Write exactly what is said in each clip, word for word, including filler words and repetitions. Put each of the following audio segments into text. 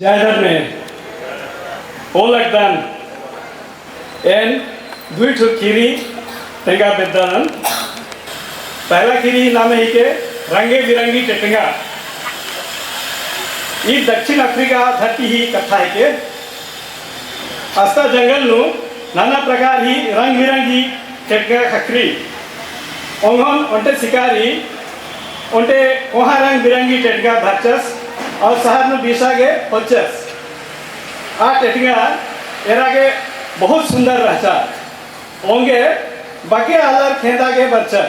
जय धर्मे। ओ लगदन एन दुई ठो ख़ीरी तेंगा बेद्दन। पहला ख़ीरी नामे हिके रंगे बिरंगी टेटंगा। ई दक्षिण अफ्रीका धरती ही कत्था हिके। अस्ता जंगल नू नाना प्रकार ही रंग बिरंगी टेटंगा ख़क्खरी। ओंगोन ओन्टे शिकारी ओन्टे कोहाँ रंग बिरंगी टेटंगा धरचस और शहर नू बीसा गे होचस। आ टेटंगा एरा गे बहुत सुंदर रहचा। ओंगे बग्गे आलर खेंदा गे बरचर।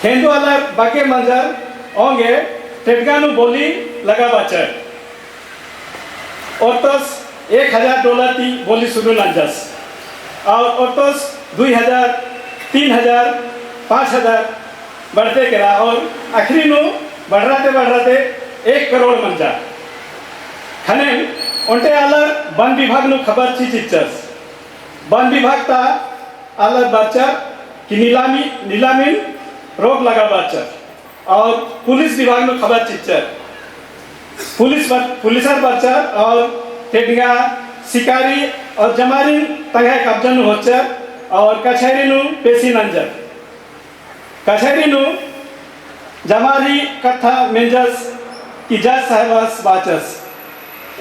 खेंदू आलर बग्गे मंजर ओंगे टेटंगा नू बोली लगाबाचर। ओर्तोस एक हजार डॉलर ती बोली शुरू नंजस। और ओर्तोस दुई हजार, तीन हजार, पाँच हजार बढ़ते केरा और आखिरी नू बढ़राते बढ़राते एक करोड़ मंजा। ख़नेम ओन्टे आलर वन विभाग नू खबर चिच्चस। वन विभाग ता आलर बरचर कि नीलामी, नीलामिन रोक लगाबाचर। और पुलिस विभाग नू खबर चिच्चर। पुलिस बर-, पुलिसर बरचर और टेटंगा, शिकारी और जमारिन तंग्है कब्जा नू होचर और कछहरी नू पेशी नंजर। कछहरी नू जमारी कत्था मेंजस कि जज साहेबस बाचस,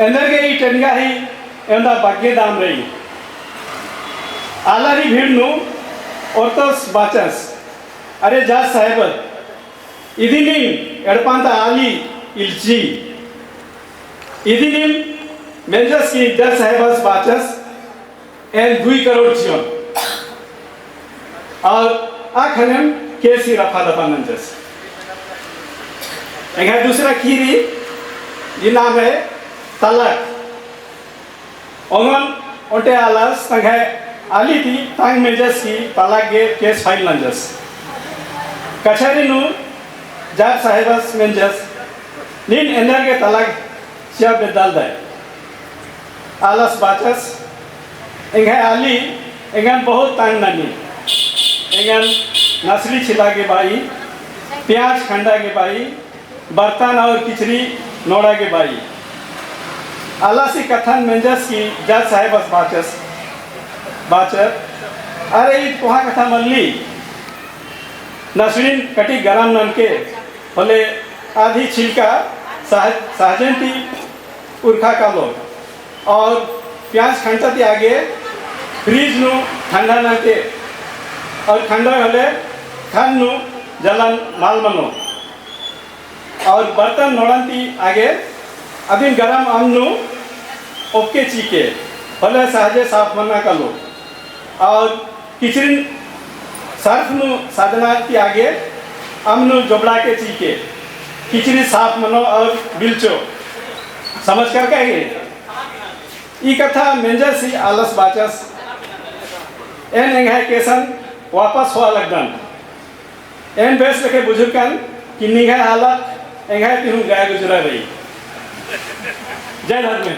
एन्देरगे ई टेटंगा ही एवंदा बग्गे दाम रई। आलारी भीड़ नू ओर्तोस बाचस, अरे जज साहेब, इदिनिम एड़पा ता आली इल्ची। इदिनिम मेंजस कि जज साहेबस बाचस, एन दुई करोड़ चिओन। और आ ख़नेम केस ही रफा दफा नंजस। एंग्है दूसरा ख़ीरी, ई नाम है तलाक। ओंगोन ओन्टे आलस तंग्है आली ती तंग मेंजस कि तलाक गे केस file नंजस। कछहरी नू जज साहेबस मेंजस, नीन एन्देरगे तलाक चिआ बेद्दालदय। आलस बाचस, एंग्है आली एंगन बहुत तंग ननी। एंगन नसड़ी छिला गे बाई, प्याज खंडा गे बाई, बर्तन और किचरी नोड़ा गे बाई। आलस ई कत्थन मेंजस कि जज साहेबस बाचस, बाचर, अरे ईद कोहाँ कत्था मल्ली, नसड़िन कटिक गरम ननके, होले आधी छिलका सह-, सहजन ती उरखा कालो और प्याज खंडा ती आगे फ्रिज नू ठंडा ननके और खंडा होले खन नू जलन मल मनो। और बर्तन नोड़न ती आगे अदिन गरम अम्म नू ओक्के चीके, होले सहजे साफ मना कालो। और किचरिन सर्फ नू सादना ती आगे अम्म नू जोबड़ा के चीके, किचरी साफ मनो और बिलचो। समझ कर कहे? ई कत्था मेंजस ही आलस बाचस, एन एंग्है केसन वापस होआ लगदन। एन बेस लेखे बुझुरकन कि निंग्है हालत एंग्है ती हूँ गया गुजरा रई। जय धर्मे।